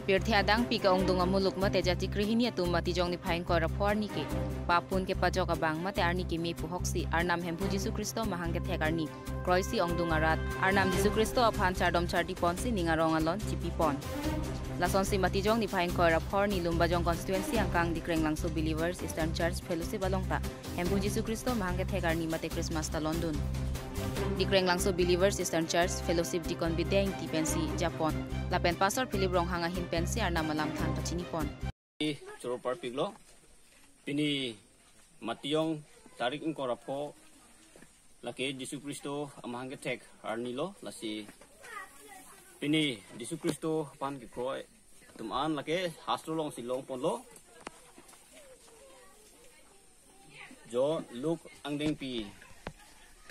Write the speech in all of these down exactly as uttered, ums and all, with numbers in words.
Pirthe adang pi ke-ongdung amuluk mate jati krehini atum Matijong niphai ingkoi ra pho arni ke papun kepajok abang mate arni keme pu hoksi Arnam Hemphu Jisu Khristo mahang kethek arni kroisi ongdung arat Arnam Jisu Khristo aphan chardom chardi ponsi ning arong alon chipi pon. Lasonsi Matijong niphai ingkoi ra pho arni Lumbajong constituency angkang Dikrenglangso Believers Eastern Church Fellowship along ta Hemphu Jisu Khristo mahang kethek arni mate Christmas ta londun. Dikrenglangso Believers Eastern Church Fellowship Deacon Bidya Ingti pensi japon. Lapen Pastor Philip Ronghang ahin pensi Arnam alam than pachini pon. Choro parpiklo. Pini Matijong tarik ingkoi ra pho lake Jisu Khristo amahang kethek arni lo, lasi pini Jisu Khristo aphan kekroi atum an lake hastro alongsi long ponlo. John, Luke angdengpi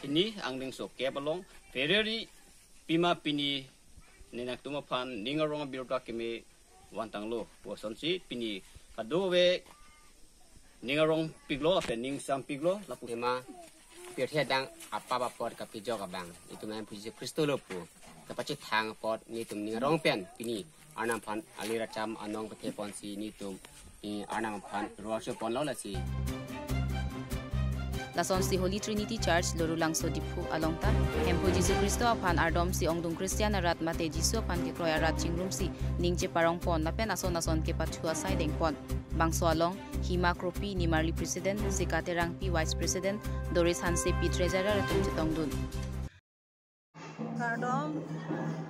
hini angdengso kep along, Pherere pima pini nenak atum aphan ning arong abirta keme vantanglo pu asonsi pini kadokave ning arong piklo, lapen ning sam piklo, lapu. Tema pirthe adang apap apot kapejok abang itum Hemphu Jisu Khristo lo pu kapachethang apot nelitum ning arong pen pini Arnam aphan ali racham anong pethe ponsi nelitum, eh, Arnam aphan ruang so ponlo lasi. Lasonsi Holy Trinity Church Lorulangso Diphu along ta Hemphu Jisu Khristo aphan ardomsi ongdung Christian arat mate Jisu aphan kekroi arat chingrumsi ning cheparong pon lapen ason ason kepathu asai deng pon. Bangso along Hima Kropi, nimarli President, Sika Terangpi, Vice President, Doris Hansepi, Treasurer atum chetongdun. Kardom,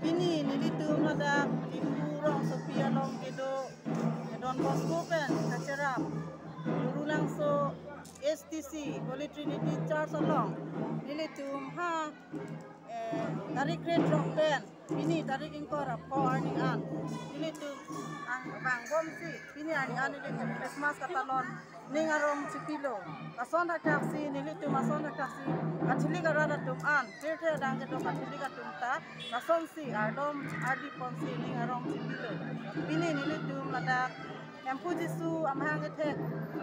pini nelitum ladak Diphu rongsopi along kedo Don Bosco pen kacherap Lorulangso H T C Holy Trinity Church along nelitum ha, eh, tarik krethrok pen pini tarik ingkoi ra pho arni an nelitum ang vangbomsi pini arni an nelitum Christmas katalon ning arong chipilo. Lason thakthak si nelitum ason thakthak si Catholic arat atum an, pirthe adang kedo Catholic atum ta lasonsi ardom ardi ponsi ning arong chipilo. Pini nelitum ladak Hemphu Jisu amahang kethek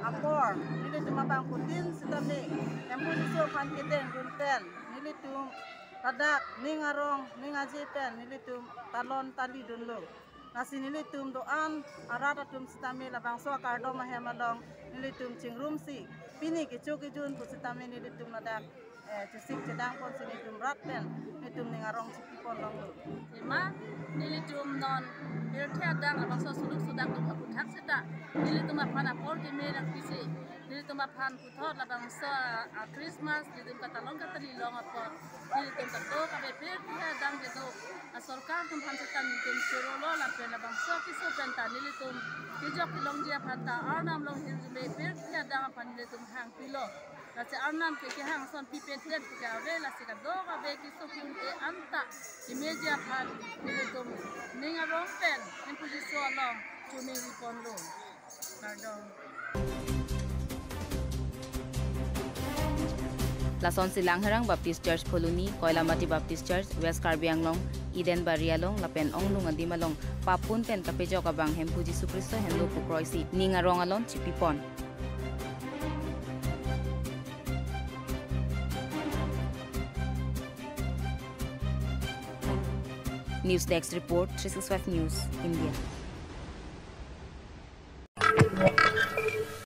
apor nelitum abangphutin sitame Hemphu Jisu aphan kedengdun pen nelitum ladak ning arong ning aje pen nelitum talon talidunlo. Lasi nelitum do-an arat atum sitame labangso akardom ahem along nelitum chingrumsi pini kecho kejun pu sitame nelitum ladak, eh, chesik chedang ponsi nelitum rat pen nelitum ning arong chipi pon longlo. Tema nelitum non pirthe adang labangso suluk sudak atum aphuthak seta nelitum aphan apor keme nangpisi nelitum aphan puthot labangso a, a Christmas nelitum katalon katali long apot nelitum kadokave pirthe adang kedo asorkar atum aphan seta nelitum chorolo lapen labangso keso pen ta nelitum kejok kelongji aphan ta Arnam along hirjume pirthe adang aphan nelitum hangpilo. Lasi Arnam ke kehang ason pipe thek ke ave, lasi kadokave keso ke-un-e anta kemeji aphan nelitum ning arong pen Hemphu Jisu along choningri ponlo. Kardom. Lasonsi Langherang Baptist Church Phuloni, Koilamati Baptist Church, West Karbi Anglong, Eden Bari along lapen ongdung adim along papun pen kapejok abang Hemphu Jisu Khristo henlo pu kroisi ning arong alon chipi pon. News Desk Report, three six five News, India.